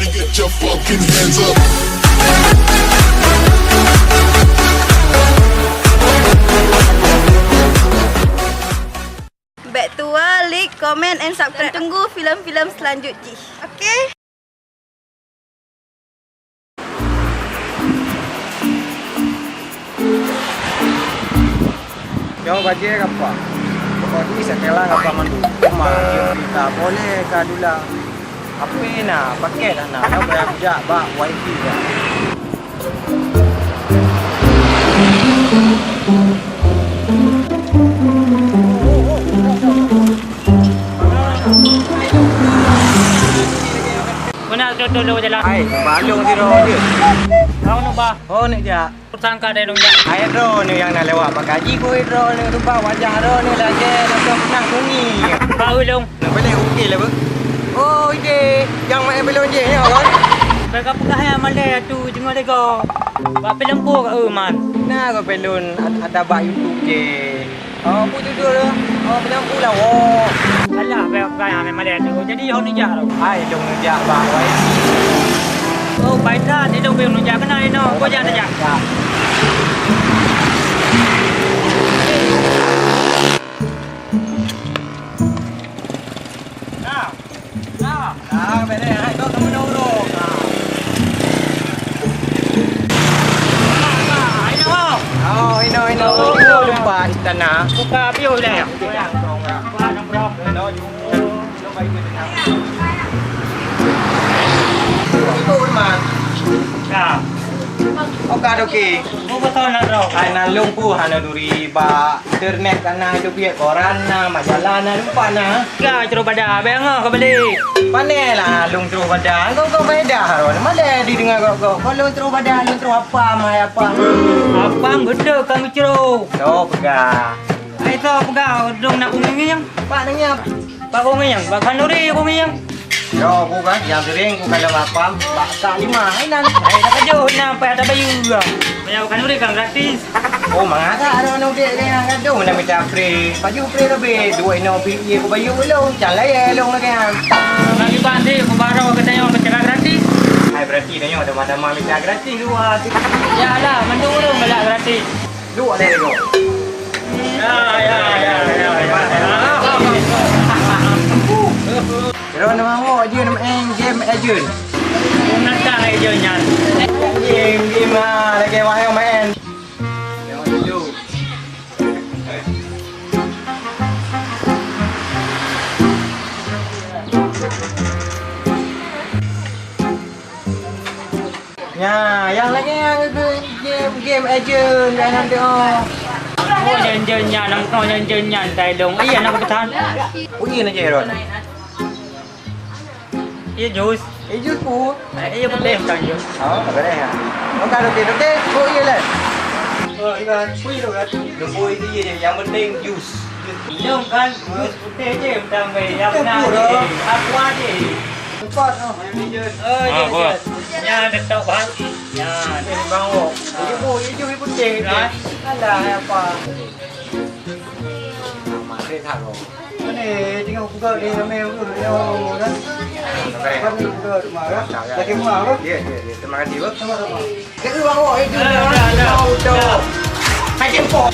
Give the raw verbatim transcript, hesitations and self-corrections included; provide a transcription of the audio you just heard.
Get your fucking hands up. Bèk tuwo like, comment and subscribe. Tunggu filem-filem selanjut jih. Oke? Nyoe bajèe gapa? Pokok jih setelan gapa mandum. Cuma jih ka boleh ka dula. Api na, paket hana, na bayar jak bak wifi dah. Meunan beutôi-beutôi lôn jalan. Hai, balong sidroe jeuet. Kau nak bah? Oh, nak jak. Tersangka deh lôn jak. Hai, droeneuh nyang na lewat bak kaji, bui droeneuh rupa wajah droeneuh lagèe langsung pernah sunyi. Bau lôn. Nak balik ukil apa? Oh, ide. Yang main belon je, ya kan? Bèk ka peugah ya malèe atu jingok lego. Bak filem po ka, eh, man. Na ka filem at-, ada bak YouTube je. Oh, apa judul tu? Oh, bilang pula, oh. Alah, bèk, bèk, amai malèe tu. Jadi, oh, neujak tu. Hai, dong neujak, bang, wai. Oh, baik dah, dia dong neujak kena, you know. Kau jangan neujak. Ya. Nah. Nah, nah, bèk lé, hai, kau teumeudoe ureueng. Nah. Nah, nah, hai, nah, bang. Oh, inoe, inoe. Oh, inoe, inoe. Lupa istana. Buka piôh lé. Buka, buka, buka. Inoe, inoe, inoe, baik, baik, baik. Itu, Mat. Nah. Oke, oke. Buka tahun nak, bro. Hai, na lôn pu hana duri, bak. Internet ka na, itu biet koran na, majalah na, lupa na. Ka curo bada, bèk ngah ka beli. Pane lah lôn curo bada, kau kau faedah ron. Malah didengar kau kau. Kau lôn curo bada, lôn curo apam, hai apam. Apam gede kami curo. So peugah. Ai so peugah, dong nak kuning. Pak nanya. Pak kuning, Pak Kanduri kuning. Yo, aku kan yang sering aku kalau lapang, bak sak lima, hai nan. Hai, tak kajut, nan, payah tak bayu juga. Banyak bukan udah kan gratis. Oh, mangasa ada anak udik dia yang gaduh nak minta free. Baju free lebih, dua ino free ye aku bayu belum, calai ya long lagi kan. Lagi pasti aku baru kata yang bicara gratis. Hai, berarti dia ada mana minta gratis luar. Ya lah, mendung belum belak gratis. Dua lagi tu. Ya, ya, ya, ya, ya. Kira nama awak je nama Eng Game Agent. Natang agent nyan. Game, game ah, lagi wahai main. Tengok dulu. Nya, yang lagèe nyang game, game agent, jangan tengok. Oh, nyan, nyan, nyan, nang tengok nyan, nyan, nyan, tai long. Iya, nak kepesan. Bunyi na je, Ron. Iya, jus. Eh, jus pun. Eh, iya, boleh kan jus. Oh, boleh ya. Bukan, okey, okey. Oh, iya lah. Oh, iya. Pui tu kan. Pui tu iya je. Yang penting jus. Minum kan, jus putih je, tambah yang benar je. Aqua je. Cepat, oh. Oh, iya, apa? Iya. Ya, detok, Bang. Ya, dia bang, oh. Ibu, ibu, ibu, putih. Kan? Alah, apa? Marit haro. Ni, tengok buka ni, ramai orang. Ya, kan? Kan ni buka rumah, kan? Lagi rumah, kan? Ya, ya, ya. Terima kasih, Bang. Sama-sama. Jadi, bang, oh, itu. Dah, dah, dah. Tahu, tahu. Dah. Pakai jempol.